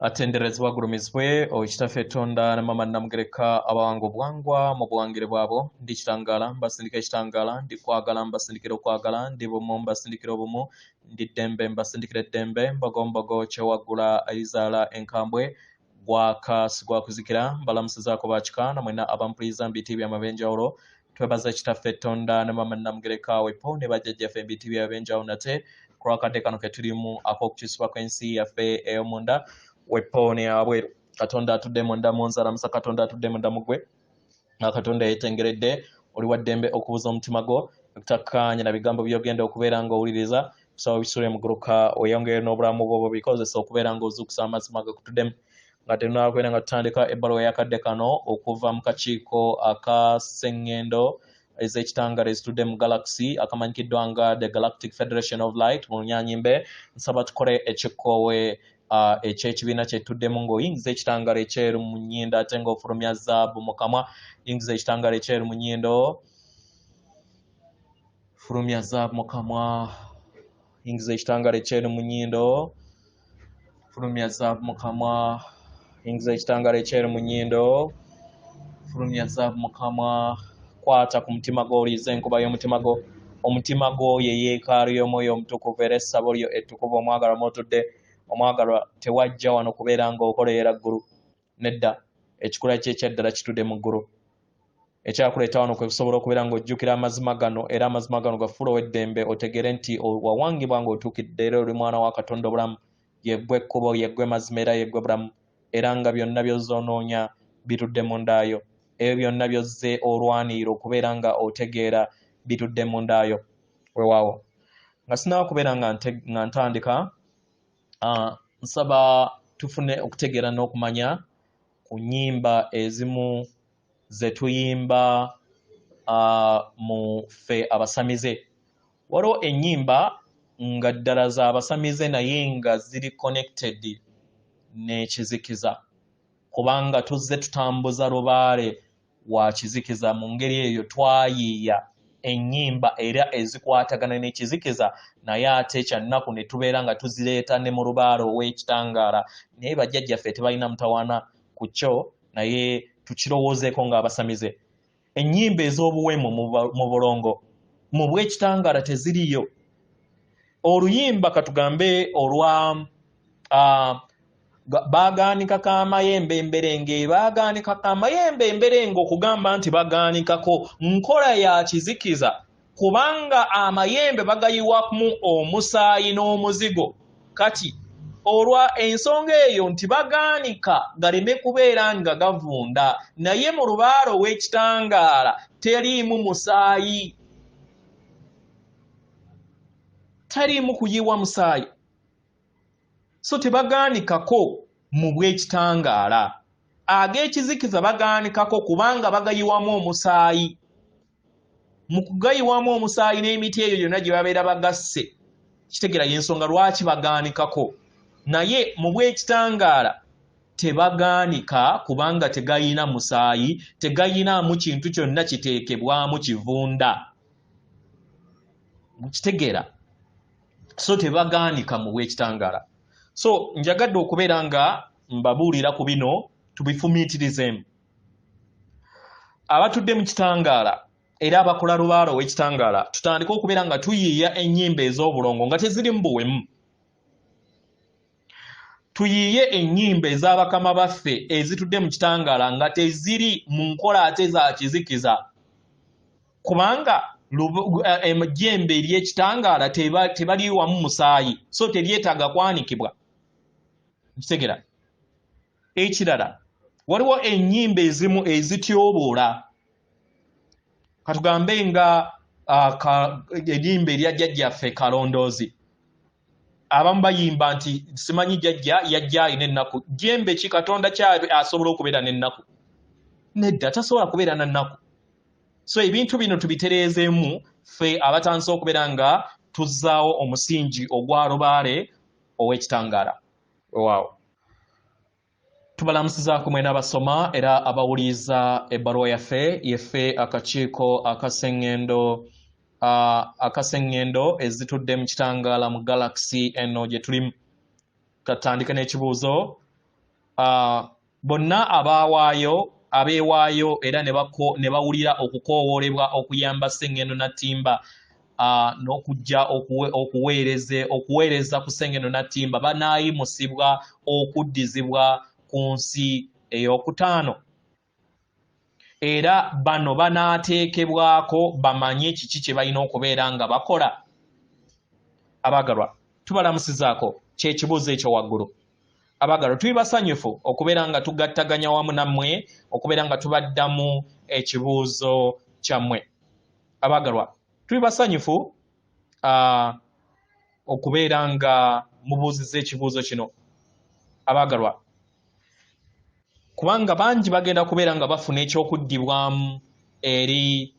Atenderezebwa agulumizibwe Kitaffe Tonda ne Maama Namugereka abawanga obuwangwa mu buwangire bwabwo. Ndi kitangaala mbasindika ekitangaala, ndi kwagala mbasindikira okwagala, ndi bumu mbasindikira obumu, ndi ddembe mbasindikira eddembe, mbogombogo kyewaggula erizaala enkambwe, gwaka sigwakuzikira. Mbalamusizaako bakika na mwena abampuliza mu biti byammwe ebyenjawulo. Twebaza Kitaffe Tonda ne Maama Namugereka wepo ne bajjajjaffe mu biti byabwe ebyenjawulo nate ku lwakadde kano ke tulimu ak'okukyusibwa kw'ensi yaffe ey'omunda wepo ne abweru. Katonda atudde munda mu nze alamusa Katonda atudde munda mu ggwe, nga Katonda yeetengeredde. Oli wa ddembe okubuza omutima gwo okutakkaanya na bigambo by'ogenda okubeera ng'owuliriza. Kusaba bisule muguluka weeyongere n'obulamu bwo bw'obikozesa okubeera ng'ozuukusa amazima agakutuddemu. Nga tetunaba kubeera nga tutandika ebbaluwa y'akadde kano okuva mu kakiiko aka Sseŋŋendo ez'ekitangala ezitudde mu Galaxy akamanyikiddwa nga the Galactic Federation of Light mu Lunyanyimbe, nsaba tukole ekikkoowe eky'ekibiina kye tuddemu ng'oyingiza ekitangala ekyeru mu nnyindo ate ng'ofulumya zaabu mu kamwa. Yingiza ekitangala ekyeru mu nnyindo, fulumya zaabu mu kamwa. Yingiza ekitangala ekyeru mu nnyindo, fulumya zaabu mu kamwa. Yingiza ekitangala ekyeru mu nnyindo, fulumya zaabu mu kamwa. Kwata ku mutima gwo, oliize enkuba y'omutima gwo. Omutima gwo ye yeekaalu y'omwoyo omutukuvu era essabo lyo ettukuvu omwagalwa mw'otudde. Omwagalwa, tewajja wano kubeera ng'okolerera ggulu. Nedda, ekikula kye ekyaddala kitudde mu ggulu. Ekyakuleeta wano kwe kusobola okubeera ng'ojjukira amazima gano, era amazima gano gafuula ow'eddembe, otegeere nti wawangibwa ng'otuukidde era oli mwana wa Katonda obulamu. Yeggwe ekkubo, yeggwe mazima era yeggwe bulamu, era nga byonna by'ozze onoonya bitudde mu ndaayo. Ebyo byonna by'ozze olwanirira okubeera nga otegeera bitudde mu ndaayo. Weewaawo, nga sinnaba kubeera nga ntandika, nsaba tufune okutegeera n'okumanya ku nnyimba ezimu ze tuyimba mu ffe abasamize. Waliwo ennyimba nga ddala z'abasamize naye nga ziri connected n'ekizikiza, kubanga tuzze tutambuza lubaale wa kizikiza. Mu ngeri eyo twayiiya ennyimba era ezikwatagana n'ekizikiza, naye ate kyannaku ne tubeera nga tuzireeta ne mu lubaale ow'ekitangaala. Naye bajjajjaffe tebalina mutawaana ku kyo, naye tukirowoozeeko ng'abasamize. Ennyimba ez'obuwemu mu bulongo mu bw'ekitangaala teziriyo. Oluyimba katugambe olwa bagaanikako amayembe emberenge, bagaanikako amayembe emberenge, okugamba nti bagaanikako nkola ya kizikiza, kubanga amayembe bagayiwamu omusaayi n'omuzigo. Kati olwa ensonga eyo nti bagaanika galeme kubeera nga gavunda, naye mu lubaale ow'ekitangaala teriimu musaayi, teriimu kuyiwa musaayi, so tebagaanikako mu bw'ekitangaala. Ag'ekizikiza bagaanikako kubanga bagayiwamu omusaayi. Mu kugayiwamu omusaayi n'emiti eyo yonna gye babeera bagasse, kitegeera y'ensonga lwaki bagaanikako. Naye mu bw'ekitangaala tebagaanika kubanga tegayina musaayi, tegayinaamu kintu kyonna kiteekebwamu kivunda. Mukitegeera? So tebagaanika mu bw'ekitangaala. So njagadde okubeera nga mbabuulira ku bino tubifumiitirizeemu. Abatudde mu kitangaala era abakola lubaale ow'ekitangaala, tutandike okubeera nga tuyiiya ennyimba ez'obulongo nga teziri mu buwemu. Tuyiiye ennyimba ez'abakama baffe ezitudde mu kitangaala nga teziri mu nkola ate za kizikiza, kubanga ejjembe ery'ekitangaala tebaliyiwamu musaayi, so teryetaaga kwanikibwa. Nkitegera. Ekirala, waliwo ennyimba ezimu ezityoboola, katugambe nga eryimba erya jjajjaffe Kalondoozi. Abamu bayimba nti simanyi jjajja yajja alina ennaku. Jjembe ki? Katonda kyabe asobola okubeera n'ennaku? Nedda, tasobola kubeera na nnaku. So ebintu bino tubitereezeemu ffe abatandise okubeera nga tuzzaawo omusingi ogwa lubaale ow'ekitangaala. Weewaawo, tubalamusizaako mwena abasoma era abawuliriza ebbaluwa yaffe. Yeffe akakiiko akaseŋŋendo ezitudde mu kitangaala mu galaxy eno gye tulimu. Katandike n'ekibuuzo. Bonna abaawaayo, abeewaayo era ne bawulira okukoowoolebwa okuyamba Ssengendo Nattimba n'okujja okuweereza ku Ssengendo Nattimba banaayimusibwa okuddizibwa ku nsi ey'okutaano. Era bano banaateekebwako bamanye kiki kye balina okubeera nga bakola. Abaagalwa, tubalamusizaako kyekibuuzo ekyo waggulu. Abaagalwa, tuli basanyufu okubeera nga tugattaganya wamu nammwe, okubeera nga tubaddamu ekibuuzo kyammwe. Abaagalwa, tuli basanyufu okubeera nga mubuuzizza ekibuuzo kino. Abaagalwa, kubanga bangi bagenda kubeera nga bafuna ekyokuddibwamu eri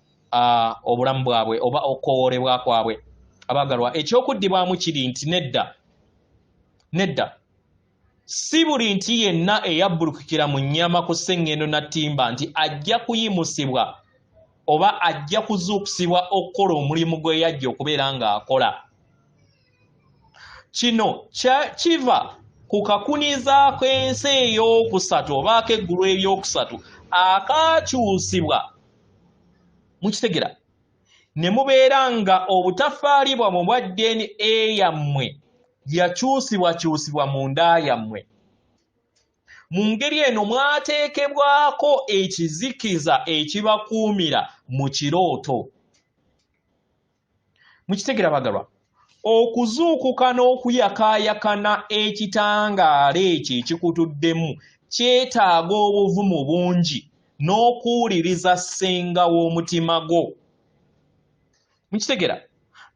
obulamu bwabwe oba okukowoolebwa kwabwe. Abaagalwa, ekyokuddibwamu kiri nti nedda, nedda, si buli nti yenna eyabbulukukira mu nnyama ku Ssengendo Nattimba nti ajja kuyimusibwa oba ajja kuzuukusibwa okukola omulimu gwe yajja okubeera ng'akola. Kino kiva ku kakuniza k'ensi ey'okusatu oba ak'eggulu eryokusatu akaakyusibwa, mukitegera, ne mubeera nga obutafaali bwammwe bwa DNA yammwe yakyusibwakyusibwa mu nda yammwe. Mu ngeri eno mwateekebwako ekizikiza ekibakuumira mu kirooto. Mukitegera bagalwa, okuzuukuka n'okuyakaayakana ekitangaala ekyo ekikutuddemu kyetaaga obuvumu bungi n'okuwuliriza ssenga w'omutima gwo. Mukitegera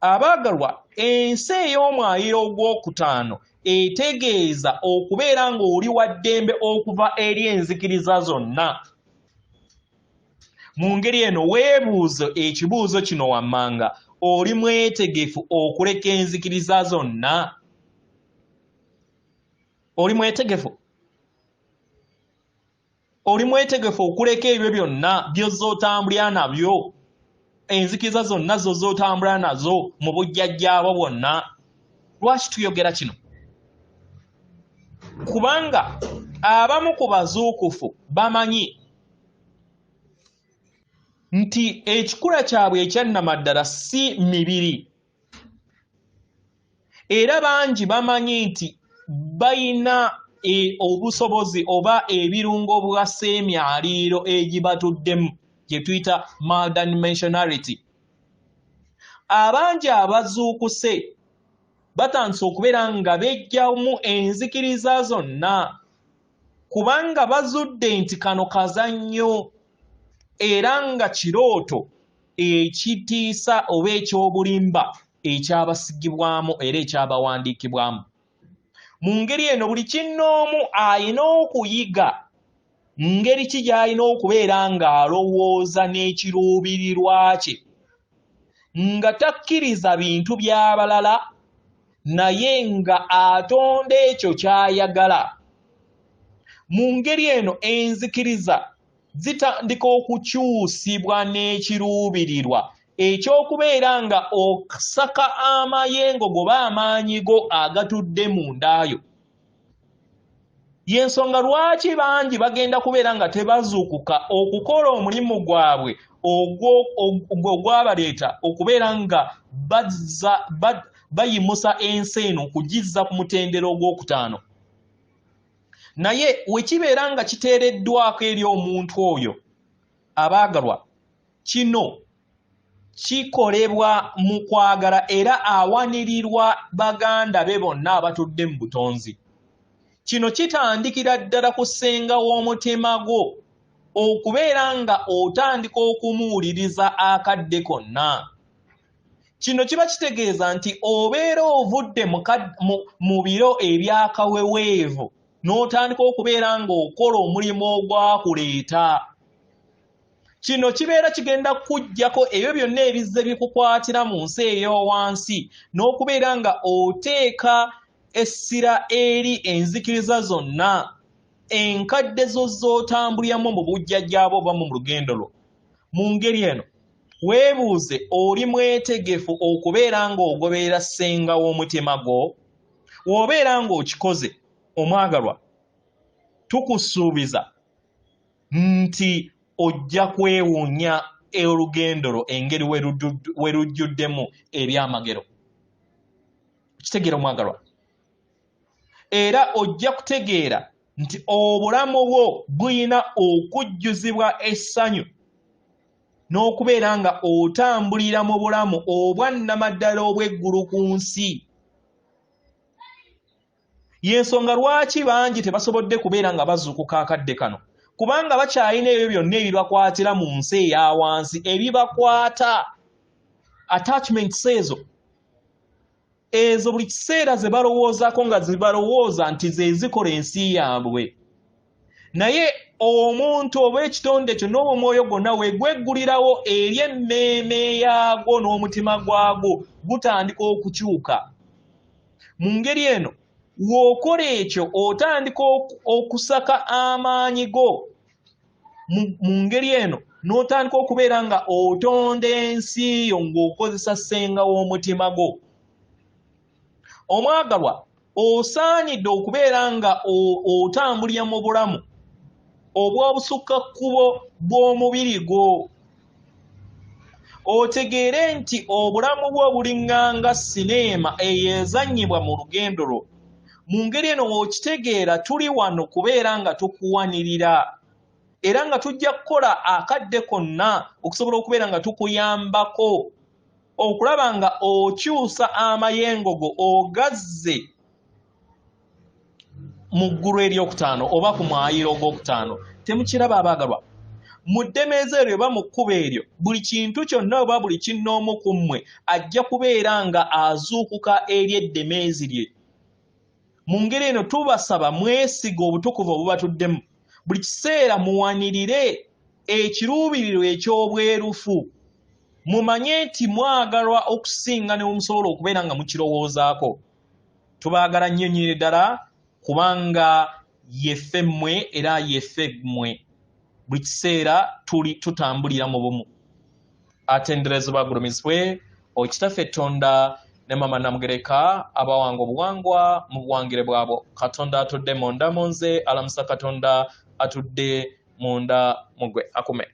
abaagalwa, ensi ey'omwayiro ogwokutaano etegeeza okubeera ng'oli wa ddembe okuva eri enzikiriza zonna. Mu ngeri eno weebuuze ekibuuzo kino wammanga: oli mwetegefu okuleka enzikiriza zonna? Oli mwetegefu? Oli mwetegefu okuleka ebyo byonna by'ozze otambulira nabyo, enzikiriza zonna z'ozze otambula nazo mu bujjajjaabo bwonna? Lwaki tuyogera kino? Kubanga abamu ku bazuukufu bamanyi nti ekikula kyabwe ekyannamaddala si mibiri, era bangi bamanyi nti balina obusobozi oba ebirungo bwa sseemyaliiro egibatuddemu gye tuyita multidimensionality. Abangi abazuukuse batandise okubeera nga beggyamu enzikiriza zonna, kubanga bazudde nti kano kazannyo era nga kirooto ekitiisa oba ekyobulimba ekyabasigibwamu era ekyabawandiikibwamu. Mu ngeri eno buli kinnoomu alina okuyiga ngeri ki gy'alina okubeera ng'alowooza n'ekiruubirirwa kye, nga takkiriza bintu by'abalala naye nga atonda ekyo ky'ayagala. Mu ngeri eno enzikiriza zitandika okukyusibwa n'ekiruubirirwa ekyokubeera nga osaka amayengo goba amaanyi go agatudde mu ndaayo. Y'ensonga lwaki bangi bagenda kubeera nga tebazuukuka okukola omulimu gwabwe ogwabaleeta okubeera nga bayimusa ensi eno okugizza ku mutendera ogwokutaano. Naye we kibeera nga kiteereddwako eri omuntu oyo, abaagalwa, kino kikolebwa mu kwagala era awanirirwa baganda be bonna abatudde mu butonzi. Kino kitandikira ddala ku ssenga w'omutima gwo okubeera nga otandika okumuwuliriza akadde konna. Kino kiba kitegeeza nti obeera ovudde mu biro ebyakaweweevu n'otandika okubeera ng'okola omulimu ogwakuleeta. Kino kibeera kigenda kukuggyako ebyo byonna ebizze bikukwatira mu nsi ey'owansi n'okubeera nga oteeka essira eri enzikiriza zonna enkadde zo z'otambuliramu mu bujjajjaabo oba mu lugendo lwo. Mu ngeri eno weebuuze, oli mwetegefu okubeera ng'ogoberera ssenga w'omutima gwo? W'obeera ng'okikoze, omwagalwa, Tukusuubiza nti ojja kwewuunya olugendo lwo engeri we lujjuddemu ebyamagero. Kitegeera omwagalwa? Era ojja kutegeera nti obulamu bwo bulina okujjuzibwa essanyu n'okubeera nga otambulira mu bulamu obwannamaddala obw'eggulu ku nsi. Y'ensonga lwaki bangi tebasobodde kubeera nga bazuukuka akadde kano, kubanga bakyalina ebyo byonna ebibakwatira mu nsi eya wansi, ebibakwata attachments ezo ezo buli kiseera ze balowoozaako nga zibalowooza nti ze zikola ensi yaabwe. Naye omuntu oba ekitonde kyo n'omwoyo gwonna we gweggulirawo eri emmeeme yaagwo n'omutima gwagwo, gutandika okukyuka. Mu ngeri eno w'okola ekyo otandika okusaka amaanyi go mu ngeri eno n'otandika okubeera nga otonda ensi yo ng'okozesa ssenga w'omutima gwo. Omwagalwa, osaanidde okubeera nga otambulira mu bulamu obw'obusukkakkubo bw'omubiri gwo. Otegeere nti obulamu bwo bulinganga sineema eyezannyibwa mu lugendo lwo. Mu ngeri eno w'okitegeera tuli wano kubeera nga tukuwanirira era nga tujja kukola akadde konna okusobola okubeera nga tukuyambako okulaba nga okyusa amayengo go ogazze mu ggulu eryokutaano oba ku mwayiro ogwokutaano. Temukiraba abaagalwa? Mu ddemeeza eryo oba mu kkubo eryo, buli kintu kyonna oba buli kinnoomu ku mmwe ajja kubeera nga azuukuka eri eddemeezi lye. Mu ngeri eno tubasaba mwesiga obutukuvu obubatuddemu. Buli kiseera muwanirire ekiruubirirwa eky'obwerufu. Mumanye nti mwagalwa okusinga ne musobola okubeera nga mukirowoozaako. Tubaagala nnyo nnyini ddala, kubanga yeffe mmwe era yeffe mmwe. Buli kiseera tuli tutambulira mu bumu. Atenderezebwa agulumizibwe Okitaffe Tonda ne Mama Namugereka abawanga obuwangwa mu buwangire bwabwo. Katonda atudde munda mu nze alamusa Katonda atudde munda mu gwe akume.